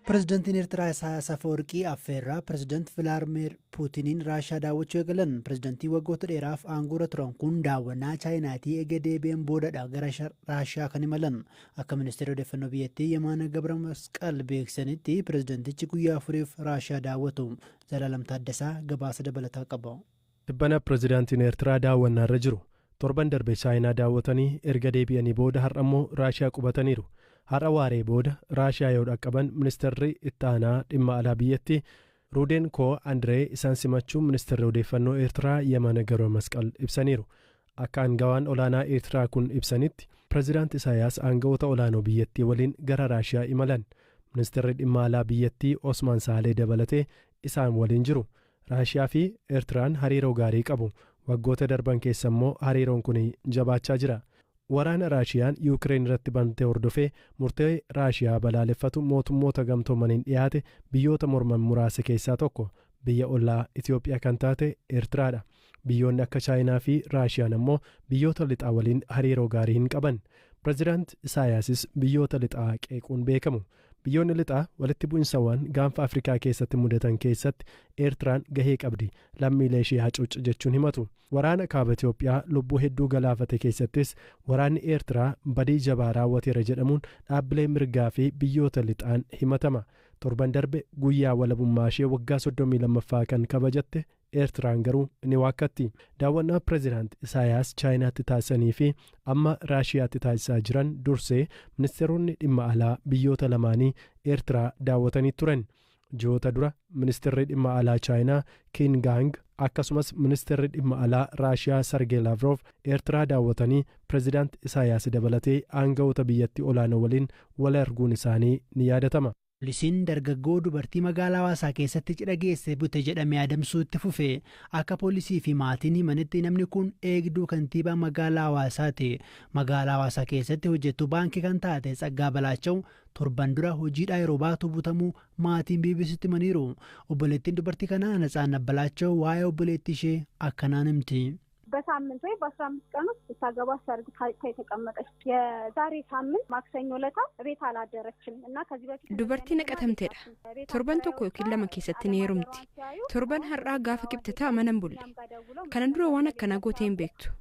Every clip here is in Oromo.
Pireezidantiin Eertiraa Isaayaas Afeworqii affeerraa Pireezidaant Vilaadiimiir Puutiniin Raashiyaa daawwachuu eegalan. Pireezidantii waggoota dheeraaf aangoorra turan kun daawwannaa Chaayinaatii eega deebi'an boodadha gara Raashiyaa kan imalan. Akka ministeerri odeeffannoo biyyattii Yemaana Gabra Masqal beeksisanitti, pireezidantichi guyyaa 4f Raashiyaa daawwatu. Zalaalam Taaddasaa gabaasa dabalataa qaba. Tibbana pireezidaantiin Eertiraa daawwannaarra jiru. Torban darbe Chaayinaa daawwatanii erga deebi'anii booda har'ammoo Raashiyaa qubataniiru. Har'a waaree booda Raashiyaa yoo dhaqqaban, ministeerri itti aanaa dhimma alaa biyyattii Ruudeenkoo Andiree isaan simachuun ministeerri odeeffannoo Eertiraa Yemana Gabra Masqal ibsaniiru. Akka aangawaan olaanaa Eertiraa kun ibsanitti, pireezidaant Isaayaas aangawoota olaanoo biyyattii waliin gara Raashiyaa imalan. Ministeerri dhimma alaa biyyattii Osmaan Saalee dabalatee isaan waliin jiru. Raashiyaa fi Eertiraan hariiroo gaarii qabu. Waggoota darban keessa immoo hariiroon kun jabaachaa jira. Waraana Raashiyaan Yuukireen irratti bante hordofee murtee Raashiyaa balaaleffatu Mootummoota Gamtoomaniin dhiyaate biyyoota morman muraasa keessaa tokko biyya ollaa Itoophiyaa kan taate Eertiraadha. Biyyoonni akka Chaayinaa fi Raashiyaan ammoo biyyoota lixaa waliin hariiroo gaarii hin qaban. Pireezidaant Isaayaasis biyyoota lixaa qeequun beekamu. Biyyoonni lixaa walitti bu'insawwan Gaanfa Afrikaa keessatti mudatan keessatti Eertiraan gahee qabdi, lammiilee ishee hacuucce jechuun himatu. Waraana kaaba Itoophiyaa lubbuu hedduu galaafate keessattis waraanni Eertiraa badii jabaa raawwateera jedhamuun dhaabbilee mirgaa fi biyyoota lixaan himatama. Torban darbe guyyaa walabummaa ishee waggaa 32ffaa kan kabajatte Eertiraan garuu ni waakkatti. Daawwannaa pireezidaant Isaayaas Chaayinaatti taasisanii fi amma Raashiyaatti taasisaa jiran dursee ministeeronni dhimma alaa biyyoota lamaanii Eertiraa daawwatanii turan. Ji'oota dura ministeerri dhimma alaa Chaayinaa Kiin Gaang akkasumas ministeerri dhimma alaa Raashiyaa Sargee Laavrov Eertiraa daawwatanii pireezidaant Isaayaas dabalatee aangawoota biyyattii olaanoo waliin wal arguun isaanii ni yaadatama. Poolisiin dargaggoo dubartii magaalaa Hawaasaa keessatti cidha geesse bute jedhamee adamsuu itti fufe. Akka poolisii fi maatiin himanitti, namni kun eegduu kantiibaa magaalaa Hawaasaati. Magaalaa Hawaasaa keessatti hojjettuu baankii kan taate Tsaggaa Balaachaw torban dura hojiidhaa yeroo baatu butamuu maatiin BBCtti himaniiru. Obboleettiin dubartii kanaa Natsaannat Balaachaw waa'ee obboleettii ishee akkanaan himti. በሳምንት ወይ በ15 ቀን ውስጥ ስታገባ ሰርግ ታጭታ የተቀመጠች የዛሬ ሳምንት ማክሰኞ ለታ ቤት አላደረችም እና ከዚህ በፊት Dubartii naqatamteedha. Torban tokko yookiin lama keessatti ni heerumti. Torban har'aa gaafa Kibxataa mana hin bulle. Kana dura waan akkanaa gootee hin beektu.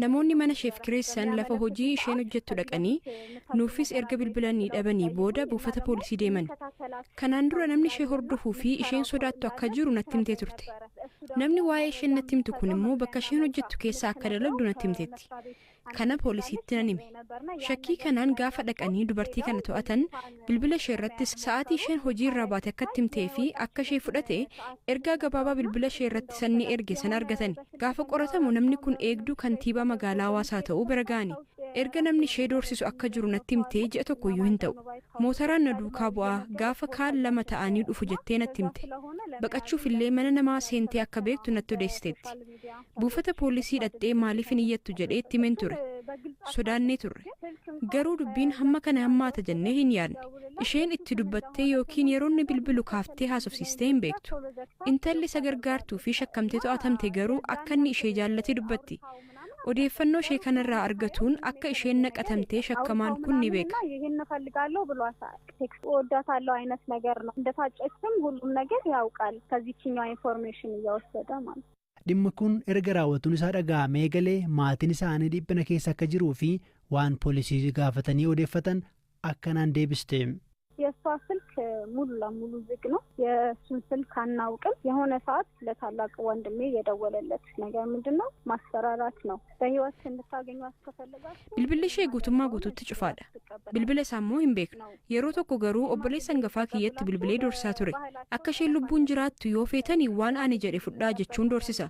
Namoonni mana isheef kireessan lafa hojii isheen hojjettu dhaqanii nuufis erga bilbilanii dhabanii booda buufata poolisii deeman. Kanaan dura namni ishee hordofuu fi isheen sodaattu akka jiru natti himtee turte. Namni waa'ee isheen natti himtu kun immoo bakka isheen hojjettu keessa akka dalagdu natti himteetti. Kana poolisiitti nan hime. Shakkii kanaan gaafa dhaqanii dubartii kana to'atan, bilbila ishee irratti sa'aatii isheen hojii irraa baate akka itti himtee fi akka ishee fudhate ergaa gabaabaa bilbila ishee irratti sanni erge sana argatan. Gaafa qoratamu namni kun eegduu kantiibaa magaalaa Hawaasaa ta'uu bira ga'ani. Erga namni ishee doorsisu akka jiru natti himtee ji'a tokkoyyuu hin ta'u. Mootaraan na duukaa bu'aa, gaafa kaan lama ta'anii dhufu jettee natti himte. Baqachuuf illee mana namaa seentee akka beektu natti odeessiteetti. Buufata poolisii dhaqxee maaliif hin iyyattu jedhee itti himeen ture. Sodaannee turre. Garuu dubbiin hamma kana hammaata jennee hin yaadne. Isheen itti dubbattee yookiin yeroo inni bilbilu kaaftee haasofsiistee hin beektu. Intalli isa gargaartuu fi shakkamtee to'atamte garuu akka inni ishee jaallate dubbatti. Odeeffannoo ishee kanarraa argatuun akka isheen naqatamtee shakkamaan kun ni beeka. ይሄን እፈልጋለሁ ብሏታል። ቴክስት እወዳታለሁ አይነት ነገር ነው። እንደታጨችም ሁሉም ነገር ያውቃል። ከዚህኛው ኢንፎርሜሽን እየወሰደ ማለት ነው። Dhimmi kun erga raawwatuun isaa dhaga'amee galee maatiin isaanii dhiphina keessa akka jiruu fi waan poolisii gaafatanii odeeffatan akkanaan deebiste. የእሷ ስልክ ሙሉ ለሙሉ ዝግ ነው። የእሱን ስልክ አናውቅም። የሆነ ሰዓት ለታላቅ ወንድሜ የደወለለት ነገር ምንድን ነው? ማስፈራራት ነው። በህይወት እንድታገኟት ከፈለጋችሁ Bilbilli ishee guutummaa guutuutti cufaadha. Bilbila isaa immoo hin beeknu. Yeroo tokko garuu obboleessa hangafaa kiyyatti bilbilee doorsisaa ture. Akka isheen lubbuun jiraattu yoo feetanii waan ani jedhe fudhaa jechuun doorsisa.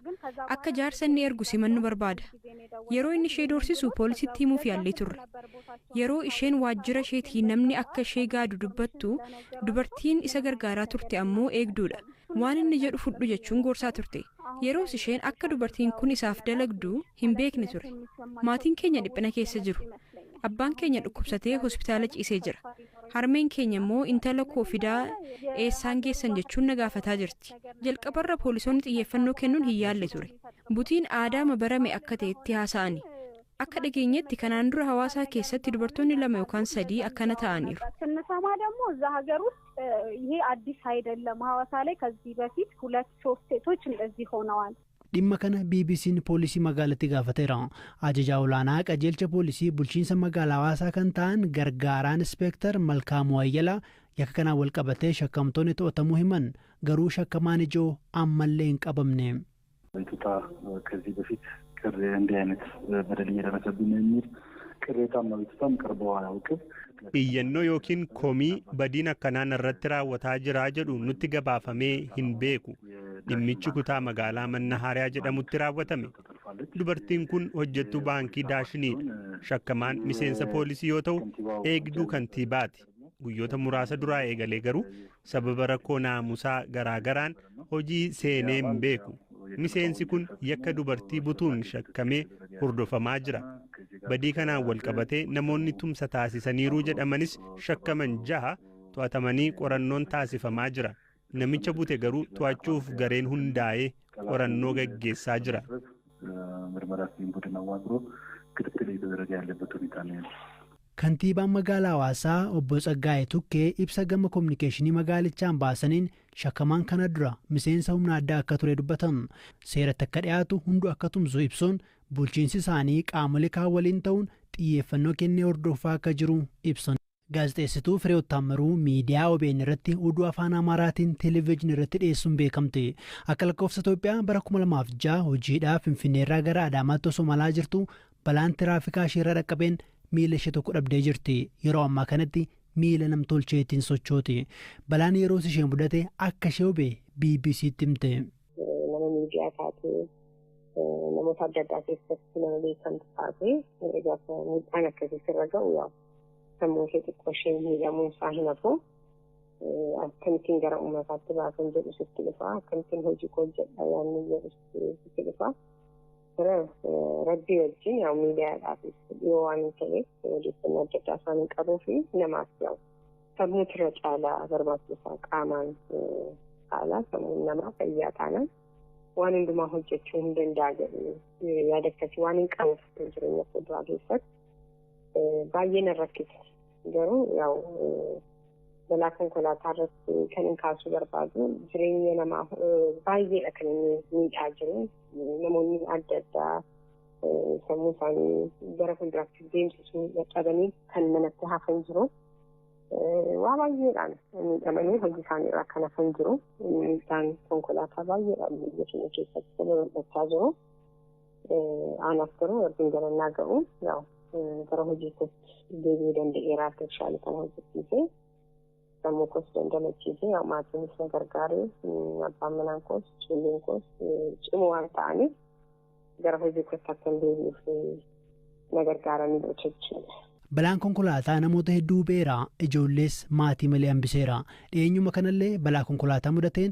Akka jaarsa inni ergu simannu barbaada. Yeroo inni ishee doorsisu poolisitti himuuf yaallee turre. Yeroo isheen waajjira isheetii namni akka ishee gaadu dubbattu, dubartiin isa gargaaraa turte ammoo eegduudha. Waan inni jedhu fudhu jechuun gorsaa turte. Yeroos isheen akka dubartiin kun isaaf dalagdu hin beekne ture. Maatiin keenya dhiphina keessa jiru. Abbaan keenya dhukkubsatee hospitaala ciisee jira. Harmeen keenya immoo intala koo fidaa, eessaan geessan jechuun na gaafataa jirti. Jalqabarra poolisoonni xiyyeeffannoo kennuun hin yaalle ture. Butiin aadaama barame akka ta'etti haasa'ani. Akka dhageenyetti kanaan dura Hawaasaa keessatti dubartoonni lama yookaan sadii akkana ta'aniiru. ስንሰማ ደግሞ እዛ ሀገር ውስጥ ይሄ አዲስ አይደለም። ሐዋሳ ላይ ከዚህ በፊት ሁለት ሶስት ሴቶች እንደዚህ ሆነዋል። Dhimma kana BBC'n poolisii magaalatti gaafateera. Ajajaa olaanaa qajeelcha poolisii bulchiinsa magaalaa Hawaasaa kan ta'an gargaaraan ispeektar Malkaamuu Ayyalaa yakka kanaan wal qabatee shakkamtoonni to'atamuu himan, garuu shakkamaan ijoo ammallee hin qabamne. አቤቱታ ከዚህ በፊት እንዲህ አይነት በደል እየደረሰብኝ ነው የሚል ቅሬታም አቤቱታም ቀርበው አያውቅም። Iyyannoo yookiin komii badiin akkanaan irratti raawwataa jira jedhu nutti gabaafamee hin beeku. Dhimmichi kutaa magaalaa Mannahaariyaa jedhamutti raawwatame. Dubartiin kun hojjettuu baankii Daashiniidha. Shakkamaan miseensa poolisii yoo ta'u, eegduu kantiibaati. Guyyoota muraasa duraa eegalee garuu sababa rakkoo naamusaa garaagaraan hojii seenee hin beeku. Miseensi kun yakka dubartii butuun shakkamee hordofamaa jira. Badii kanaan wal qabatee namoonni tumsa taasisaniiru jedhamanis shakkaman jaha to'atamanii qorannoon taasifamaa jira. Namicha bute garuu to'achuuf gareen hundaa'ee qorannoo gaggeessaa jira. ምርመራ ቡድን አዋቅሮ ክትትል እየተደረገ ያለበት ሁኔታ ነው ያለው። Kantiibaan magaalaa Hawaasaa obbo Tsaggaayee Tukkee ibsa gama kominikeeshinii magaalichaan baasaniin shakkamaan kana dura miseensa humna addaa akka ture dubbatan. Seeratti akka dhiyaatu hunduu akka tumsu ibsuun, bulchiinsi isaanii qaamolee kaan waliin ta'uun xiyyeeffannoo kennee hordofaa akka jiru ibsan. Gaazexeessituu Fireewoot Taammaruu miidiyaa OBN irratti oduu afaan Amaaraatiin televezyiinii irratti dhiyeessuun beekamte. Akka lakkoofsa Itoophiyaa bara 2006 hojiidhaaf Finfinneerraa gara Adaamaatti osoo malaa jirtu balaan tiraafikaa isheerra dhaqqabeen miila ishee tokko dhabdee jirti. Yeroo ammaa kanatti miila namtolcheetiin sochooti. Balaan yeroo ishee mudate akka ishee hube BBC'tti himte. Nama miidiyaa taatee, namoota adda addaa keessatti nama beekamtu taatee, gaafa miidhaan akkasii sirra ga'u, yaa sammuu ishee xiqqoo ishee miidhamuun isaa hin hafu. Akkamittiin gara uummataatti baasan jedhu sitti dhufa. Akkamittiin hojii koo hojjedha yaadni jedhu sitti dhufa. Rabbii wajjin yaa miidiyaadhaafis dhiyoo waan ta'eef, odeeffannoo adda addaa isaan hin qabuu fi namaaf yaa'u sammuutu irra caalaa barbaachisaa, qaamaan caalaa sammuun namaa fayyaa taanaan waan hundumaa hojjechuu hin danda'a jedhu. Yaada akkasii waan hin qabuuf jireenya fuulduraa keessatti baay'ee na rakkisa. Garuu yaa'u balaa konkolaataa irratti kan hin kaasuu barbaadu, jireenya namaa baay'eedha kan inni miidhaa jiru. Namoonni adda addaa sammuu isaanii gara fuulduraatti deemsisuu dadhabanii kan manatti hafan jiru. Waa baay'eedhaan miidhamanii hojii isaanii irraa kan hafan jiru. Miidhaan konkolaataa baay'eedhaan biyya keenya keessatti babal'achaa jiru. Anaaf garuu rabbiin galannaa ga'u, gara hojii kootti deebi'uu danda'eera. Artifishaalii kana hojjechiisee sammuu koos dandamachiisee, maatiinis na gargaaree, abbaan manaan koos ijoolleen koos cimoo waan ta'aniif gara hojii kootti akka hin deebi'uuf na gargaaranii jechuudha. Balaan konkolaataa namoota hedduu hubeera, ijoollees maatii malee hambiseera. Dhiyeenyuma kanallee balaa konkolaataa mudateen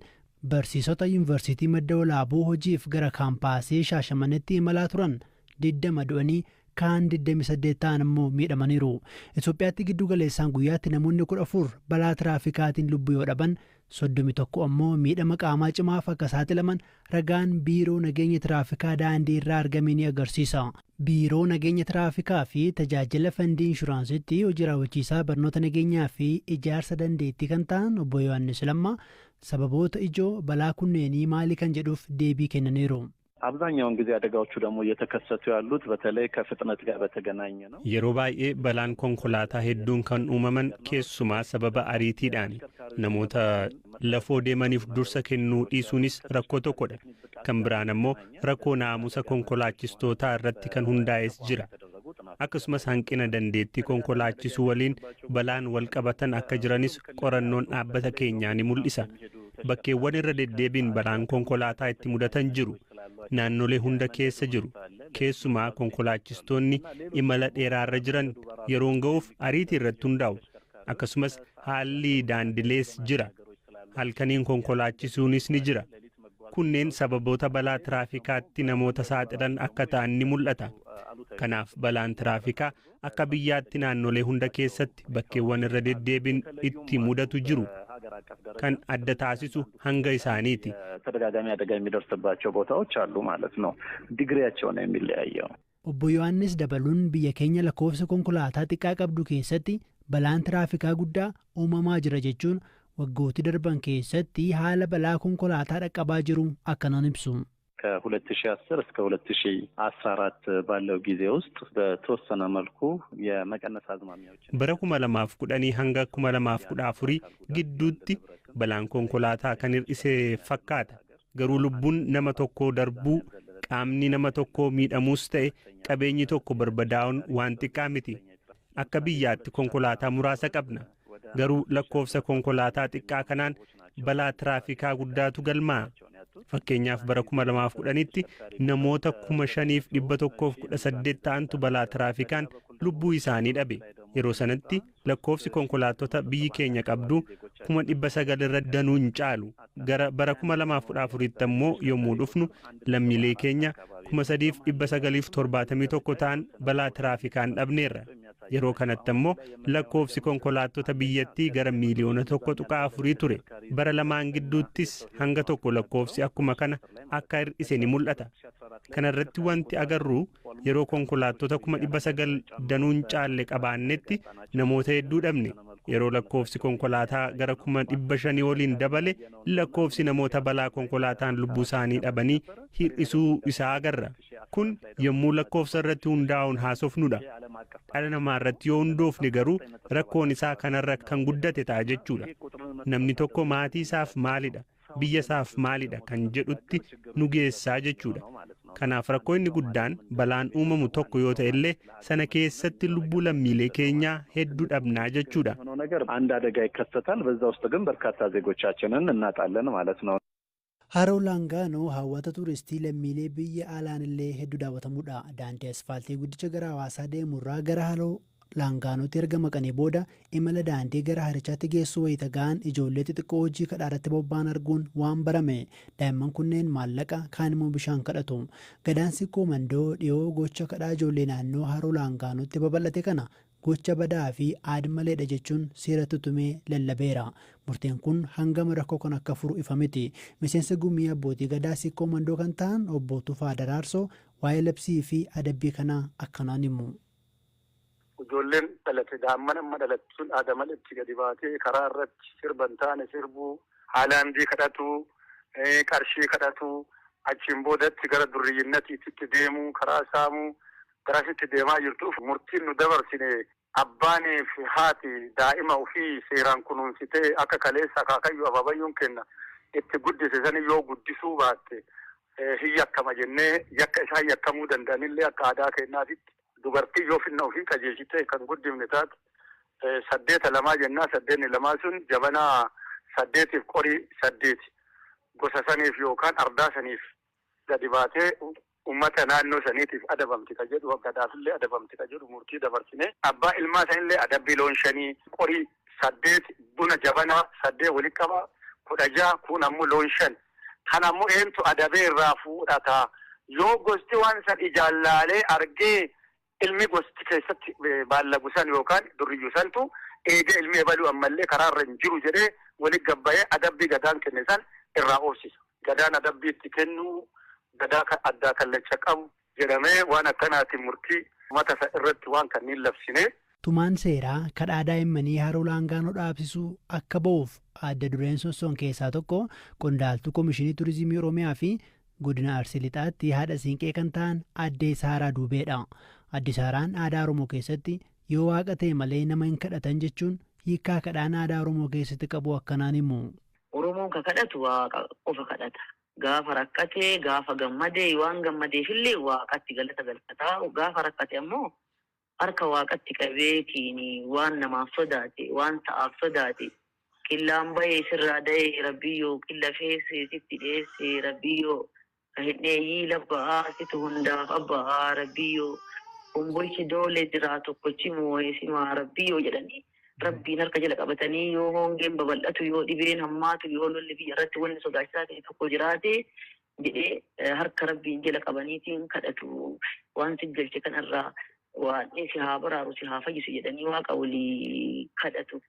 barsiisota yuunivarsiitii Madda Walaabuu hojiif gara kaampaasii Shaashamanitti imalaa turan 20 du'anii kaan 28 ta'an immoo miidhamaniiru. Itoophiyaatti giddu galeessaan guyyaatti namoonni 14 balaa tiraafikaatiin lubbuu yoo dhaban, 31 ammoo miidhama qaamaa cimaaf akka saaxilaman ragaan biiroo nageenya tiraafikaa daandii irraa argame ni agarsiisa. Biiroo nageenya tiraafikaa fi tajaajila fandii inshuraansiitti hojii raawwachiisaa barnoota nageenyaa fi ijaarsa dandeettii kan ta'an obbo Yohaannis Lammaa sababoota ijoo balaa kunneenii maali kan jedhuuf deebii kennaniiru. አብዛኛውን ጊዜ አደጋዎቹ ደግሞ እየተከሰቱ ያሉት በተለይ ከፍጥነት ጋር በተገናኘ ነው። Yeroo baay'ee balaan konkolaataa hedduun kan uumaman keessumaa sababa ariitiidhaan. Namoota lafoo deemaniif dursa kennuu dhiisuunis rakkoo tokkodha. Kan biraan ammoo rakkoo naamusa konkolaachistootaa irratti kan hundaa'es jira. Akkasumas hanqina dandeettii konkolaachisuu waliin balaan wal qabatan akka jiranis qorannoon dhaabbata keenyaa ni mul'isa. Bakkeewwan irra deddeebiin balaan konkolaataa itti mudatan jiru. Naannolee hunda keessa jiru. Keessumaa konkolaachistoonni imala dheeraarra jiran yeroon ga'uuf ariitii irratti hundaa'u. Akkasumas haalli daandilees jira. Halkaniin konkolaachisuunis ni jira. Kunneen sababoota balaa tiraafikaatti namoota saaxilan akka ta'an ni mul'ata. Kanaaf balaan tiraafikaa akka biyyaatti naannolee hunda keessatti bakkeewwan irra deddeebiin itti mudatu jiru. Kan adda taasisu hanga isaaniiti. ተደጋጋሚ አደጋ የሚደርስባቸው ቦታዎች አሉ ማለት ነው። ዲግሪያቸው ነው የሚለያየው። Obbo Yohaannis dabaluun biyya keenya lakkoofsa konkolaataa xiqqaa qabdu keessatti balaan tiraafikaa guddaa uumamaa jira jechuun waggootii darban keessatti haala balaa konkolaataa dhaqqabaa jiru akkanaan ibsu. ከ2010 እስከ 2014 ባለው ጊዜ ውስጥ በተወሰነ መልኩ የመቀነስ አዝማሚያዎች Bara 2010 hanga 2014 gidduutti balaan konkolaataa kan hir'ise fakkaata. Garuu lubbuun nama tokkoo darbuu, qaamni nama tokkoo miidhamuus ta'e qabeenyi tokko barbadaa'uun waan xiqqaa miti. Akka biyyaatti konkolaataa muraasa qabna. Garuu lakkoofsa konkolaataa xiqqaa kanaan balaa tiraafikaa guddaatu galmaa'a. Fakkeenyaaf, bara 2010tti namoota 5118 ta'antu balaa tiraafikaan lubbuu isaanii dhabe. Yeroo sanatti lakkoofsi konkolaattota biyyi keenya qabdu 900,000 irra danuu hin caalu. Gara bara 2014tti ammoo yommuu dhufnu, lammiilee keenya 3971 ta'an balaa tiraafikaan dhabneerra. Yeroo kanatti ammoo lakkoofsi konkolaattota biyyattii gara miiliyoona 1.4 ture. Bara lamaan gidduuttis hanga tokko lakkoofsi akkuma kana akka hir'ise ni mul'ata. Kana irratti wanti agarru, yeroo konkolaattota 900,000 danuu hin caalle qabaannetti namoota hedduu dhabne. Yeroo lakkoofsi konkolaataa gara 500,000 oliin dabale, lakkoofsi namoota balaa konkolaataan lubbuu isaanii dhabanii hir'isuu isaa agarra. Kun yommuu lakkoofsa irratti hundaa'uun haasofnudha. Dhala namaa irratti yoo hundoofne garuu rakkoon isaa kanarra kan guddate ta'a jechuudha. Namni tokko maatii isaaf maalidha, biyya isaaf maalidha kan jedhutti nu geessaa jechuudha. Kanaaf rakkoo inni guddaan balaan uumamu tokko yoo ta'e illee, sana keessatti lubbuu lammiilee keenyaa hedduu dhabnaa jechuudha. ነገር አንድ አደጋ ይከሰታል። በዛ ውስጥ ግን በርካታ ዜጎቻችንን እናጣለን ማለት ነው። Haroo Laangaanoo hawwata tuuristii lammiilee biyya alaan illee hedduu daawwatamudha. Daandii asfaaltii guddicha gara Hawaasaa deemurraa gara Haroo Laangaanootti erga maqanii booda, imala daandii gara harichaatti geessu wayita ga'an, ijoollee xixiqqoo hojii kadhaa irratti bobba'an arguun waan barame. Daa'imman kunneen maallaqa, kaan immoo bishaan kadhatu. Gadaan Sikkoo Mandoo dhiyoo gocha kadhaa ijoollee naannoo Haroo Laangaanootti babal'ate kana gocha badaa fi aadmaleedha jechuun seera tumee lallabeera. Murteen kun hangama rakkoo kan akka furu ifa miti. Miseensa gumii abbootii gadaa Sikkoo Mandoo kan ta'an Obbo Tufaa Daraarsoo waa'ee labsii fi adabbii kanaa akkanaan himu. Ijoolleen dhalate, daa'imman amma dhalattu sun aada maletti gadi baatee karaa irratti sirban taane sirbuu, haalaandii kadhatu, qarshii kadhatu, achiin boodatti gara durriyyinatiitti deemuu, karaa saamuu, garasitti deemaa jirtuuf, murtiin nu dabarsine abbaanii fi haati daa'ima ofii seeraan kunuunsitee akka kaleessa akaakayyuu abaabayyuun kenna itti guddise sani yoo guddisuu baatte hin yakkama jennee, yakka isaan yakkamuu danda'anillee akka aadaa kennaatitti dubartii yoo finna ofii qajeelchitee kan guddifne taate saddeeta lamaa jennaa. Saddeetni lamaa sun jabanaa saddeetiif qorii saddeeti gosa saniif yookaan ardaa saniif gadi baatee ummata naannoo saniitiif adabamti ka jedhu, gadaafillee adabamti ka jedhu murtii dabarsine. Abbaa ilmaa sanillee adabbii loon shanii, qorii saddeet, buna jabanaa saddeet walitti qaba, 16. Kun ammoo loon shan kan ammoo eentu adabee irraa fuudhata? Yoo gosti waan san ijaallaalee argee, ilmi gosti keessatti baallagu san yookaan durriyyuu santu eega ilmi ebaluu ammallee karaa irra hin jiru jedhee walitti gabbayee adabbii gadaan kenne san irraa oofsisa. Gadaan adabbii itti kennu gadaa addaa kallacha qabu jedhamee waan akkanaatiin murtii uummata irratti waan kanneen labsine. Tumaan seeraa kadhaa daa'immanii Haroo Laangaanoo dhaabsisuu akka ba'uuf adda dureen sossoon keessaa tokko qondaaltuu Komishinii Turizimii Oromiyaa fi godina Arsii Lixaatti haadha siinqee kan ta'an Addee Saaraa Duubeedha. Aadde Saaraan aadaa Oromoo keessatti yoo waaqa ta'e malee nama hin kadhatan jechuun hiikkaa kadhaan aadaa Oromoo keessatti qabu akkanaan himu. Oromoon ka kadhatu waaqa qofa kadhata. Gaafa rakkatee, gaafa gammadee, waan gammadeefillee waaqatti galata galfataa. Gaafa rakkate ammoo harka waaqatti qabeetiin waan namaaf sodaate, waan ta'aaf sodaate, qillaan bahee sirraa da'ee rabbiyyoo, qilla feesee sitti dheessee rabbiyyoo, ka hidheeyyii labba'aa situ hundaaf abba'aa rabbiyyoo, hombolchi doolee jiraa tokkochi moo'ee simaa rabbiyyoo jedhanii rabbiin harka jala qabatanii, yoo hongeen babal'atu, yoo dhibeen hammaatu, yoo lolli biyya irratti wanni sodaachisaa ta'e tokko jiraate jedhee harka rabbiin jala qabaniitiin kadhatu. Waan si galche kanarraa waan si haa baraaru, si haa fayyisu jedhanii waaqa walii kadhatu.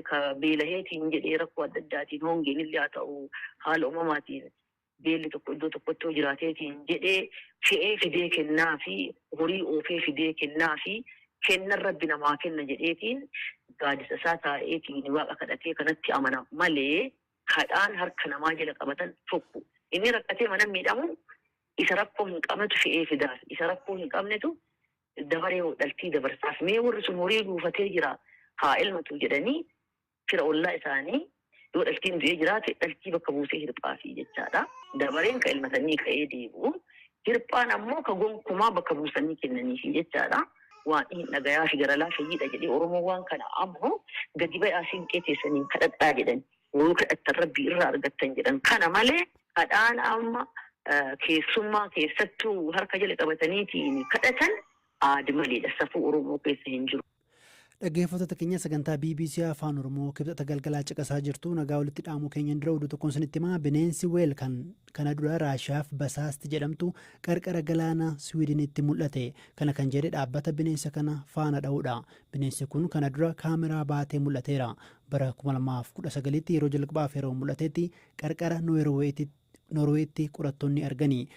Ka beelaheetiin jedhee rakkoo adda addaatiin, hongeen illee haa ta'u, haala uumamaatiin Beelli tokko iddoo tokkotti yoo jiraateetiin jedhee fe'ee fidee kennaa fi horii oofee fidee kennaa fi kennan rabbi namaa kenna jedheetiin gaaddisa isaa taa'eetiin waaqa kadhatee kanatti amana malee kadhaan harka namaa jala qabatan tokko. Inni rakkatee mana miidhamu isa rakkoo hin qabnetu fe'ee fidaaf. Isa rakkoo hin qabnetu dabaree dhaltii dabarsaaf. Mee warri sun horii buufatee jira haa elmatu jedhanii fira ollaa isaanii yoo dhaltiin du'ee jiraate dhaltii bakka buusee hirphaafi jechaadha. Dabareen ka elmatanii ka'ee deebi'u. Hirphaan ammoo ka gonkumaa bakka buusanii kennaniifi jechaadha. Waan hin dhagayaa fi gara laafayyiidha jedhee Oromoo waan kana ammoo gadi ba'aa siinqee teessaniin kadhadhaa jedhan. Yoo kadhattan rabbii irraa argattan jedhan. Kana malee kadhaan amma keessummaa keessattuu harka jala qabataniitiin kadhatan aadi maleedha. Safuu Oromoo keessa hin jiru. Dhaggeeffattoota keenya, sagantaa BBC Afaan Oromoo Kibxata galgalaa caqasaa jirtu. Nagaa walitti dhaamuu keenyan dura oduu tokkoon isinitti himaa. Bineensi whale kan kana dura Raashiyaaf basaasti jedhamtu qarqara galaana Siwiidinitti mul'ate. Kana kan jedhe dhaabbata bineensa kana faana dha'uudha. Bineensi kun kana dura kaameraa baatee mul'ateera. Bara 2019tti yeroo jalqabaaf yeroo mul'atetti qarqara Noorweetti qorattoonni argani.